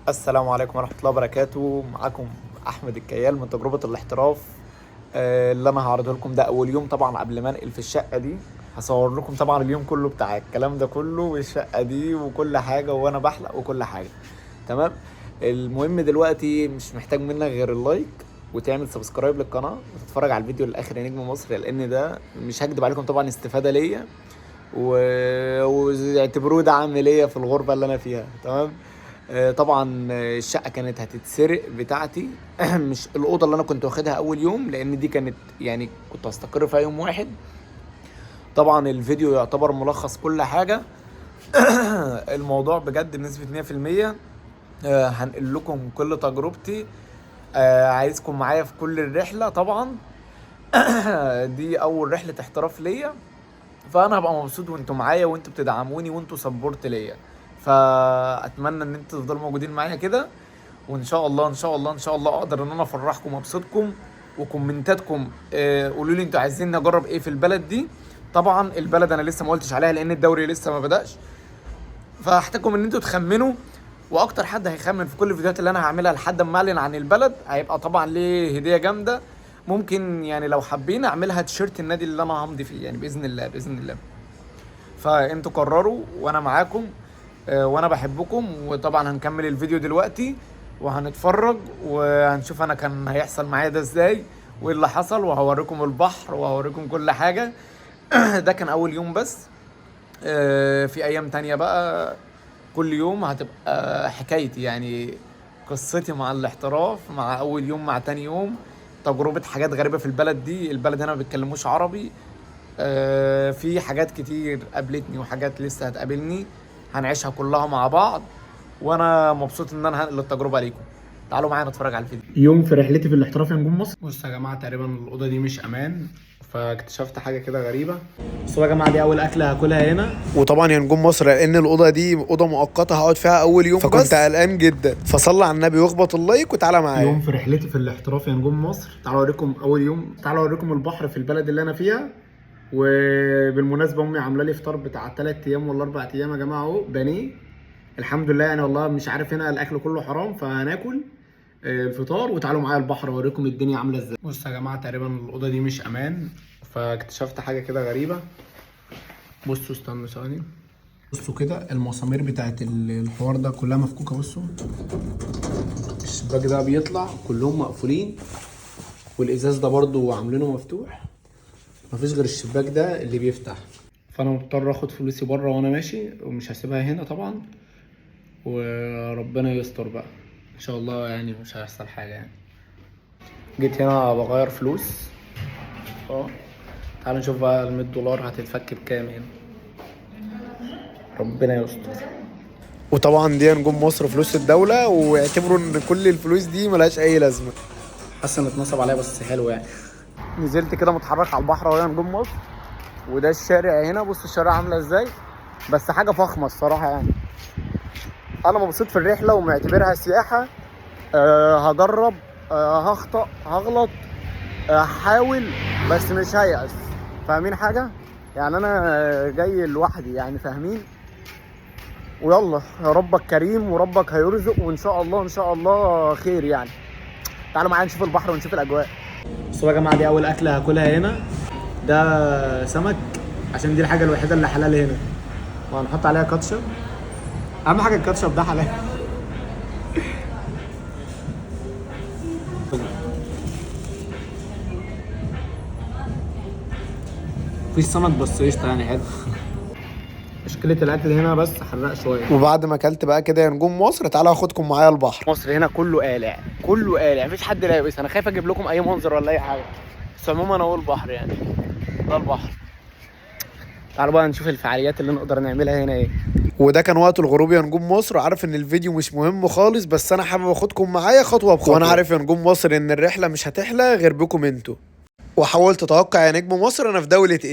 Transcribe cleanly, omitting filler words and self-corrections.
السلام عليكم ورحمة الله وبركاته. معاكم أحمد الكيال من تجربة الاحتراف. اللي أنا هعرضه لكم ده أول يوم طبعا قبل ما أنقل في الشقة دي. هصور لكم طبعا اليوم كله بتاع الكلام ده كله والشقة دي وكل حاجة وأنا بحلق وكل حاجة. تمام. المهم دلوقتي مش محتاج منك غير ال like وتعمل subscribe للقناة وتتفرج على الفيديو للآخر يا نجم مصر، لأن ده مش هكدب عليكم طبعا استفادة ليا واعتبروه دعم ليا في الغربة اللي أنا فيها. تمام. طبعا الشقة كانت هتتسرق بتاعتي مش الاوضة اللي انا كنت واخدها اول يوم، لان دي كانت يعني كنت هستقر فيها يوم واحد. طبعا الفيديو يعتبر ملخص كل حاجة. الموضوع بجد بنسبة 100%. هنقل لكم كل تجربتي. عايزكم معايا في كل الرحلة طبعا. دي اول رحله احتراف ليا، فانا هبقى مبسوط وانتوا معايا وانتوا بتدعموني وانتوا support ليا. فاتمنى ان انتوا تفضلوا موجودين معايا كده، وان شاء الله ان شاء الله ان شاء الله اقدر ان انا افرحكم وابسطكم. وكومنتاتكم قولوا لي انتوا عايزين نجرب ايه في البلد دي. طبعا البلد انا لسه ما قلتش عليها لان الدوري لسه ما بدأش، فهحتاجكم ان انتوا تخمنوا، واكتر حد هيخمن في كل الفيديوهات اللي انا هعملها لحد ما اعلن عن البلد هيبقى طبعا ليه هديه جامدة. ممكن يعني لو حابين اعملها تيشيرت النادي اللي انا همضي فيه، يعني باذن الله باذن الله. فانتوا قرروا وانا معاكم، وانا بحبكم. وطبعا هنكمل الفيديو دلوقتي وهنتفرج وهنشوف انا كان هيحصل معايا ده ازاي وايه اللي حصل، وهوريكم البحر وهوريكم كل حاجة. ده كان اول يوم بس. في ايام تانية بقى كل يوم هتبقى حكايتي، يعني قصتي مع الاحتراف، مع اول يوم مع تاني يوم، تجربة حاجات غريبة في البلد دي. البلد هنا ما بيتكلموش عربي. في حاجات كتير قابلتني وحاجات لسه هتقابلني، هنعيشها كلها مع بعض، وانا مبسوط ان انا هنقل التجربة ليكم. تعالوا معايا نتفرج على الفيديو. يوم في رحلتي في الاحتراف يا نجوم مصر. بصوا يا جماعة، تقريبا الاوضة دي مش امان، فاكتشفت حاجة كده غريبة. بصوا يا جماعة، دي اول اكله هاكلها هنا. وطبعا يا نجوم مصر لان الاوضة دي اوضة مؤقتة هقعد فيها اول يوم، فكنت بس. قلقان جدا. فصلى على النبي واخبط ال like وتعالى معايا. يوم في رحلتي في الاحتراف يا نجوم مصر. تعالوا اوريكم اول يوم، تعالوا اوريكم البحر في البلد اللي انا فيها. وبالمناسبة امي عامله لي فطار بتاع 3 ايام ولا 4 ايام يا جماعة، اهو بانيه الحمد لله. يعني والله مش عارف هنا الاكل كله حرام، فهناكل الفطار. وتعالوا معايا البحر اوريكم الدنيا عامله ازاي. بصوا يا جماعة، تقريبا الاوضة دي مش امان، فاكتشفت حاجة كده غريبة. بصوا استنوا ثواني. بصوا كده المسامير بتاعت الحوار ده كلها مفكوكه. بصوا الشباك ده بيطلع كلهم مقفولين، والازاز ده برضو عاملينه مفتوح، مفيش غير الشباك ده اللي بيفتح. فانا مضطر اخد فلوسي بره وانا ماشي، ومش هسيبها هنا طبعا، وربنا يستر بقى ان شاء الله، يعني مش هيحصل حاجة. يعني جيت هنا بغير فلوس، تعالوا نشوف بقى ال 100 دولار هتتفك بكام هنا. ربنا يستر. وطبعا دي يا نجوم مصر فلوس الدولة، واعتبروا ان كل الفلوس دي ملهاش اي لازمه. حاسس ان اتنصب عليا بس حلو يعني. نزلت كده متحرك على البحر اهو يا نجوم مصر، وده الشارع هنا. بص الشارع عامله ازاي، بس حاجة فخمة الصراحة. يعني انا مبسوط في الرحلة ومعتبرها سياحة. هجرب، هخطأ، هغلط، هحاول، بس مش هيأس. فاهمين حاجة؟ يعني انا جاي لوحدي يعني، فاهمين؟ ويلا يا ربك كريم وربك هيرزق، وان شاء الله ان شاء الله خير يعني. تعالوا معايا نشوف البحر ونشوف الاجواء. بصوا يا جماعة، دي اول اكله هاكلها هنا. ده سمك، عشان دي الحاجة الوحيدة اللي حلال هنا، وهنحط عليها كاتشب. اهم حاجة الكاتشب ده حلال. مفيش سمك بس قشطه يعني، حلو. مشكلة الاكل هنا بس حراق شوية. وبعد ما اكلت بقى كده يا نجوم مصر، تعالى اخدكم معايا البحر. مصر هنا كله قالع، كله قالع، مفيش حد لابس. انا خايف اجيب لكم اي منظر ولا اي حاجة، بس عموما اهو البحر يعني، ده البحر. تعالوا بقى نشوف الفعاليات اللي نقدر نعملها هنا ايه. وده كان وقت الغروب يا نجوم مصر. عارف ان الفيديو مش مهم خالص، بس انا حابب اخدكم معايا خطوة بخطوة. وانا عارف يا نجوم مصر ان الرحلة مش هتحلى غير بكم انتوا. وحاول تتوقع يا نجم مصر انا في دولة ايه.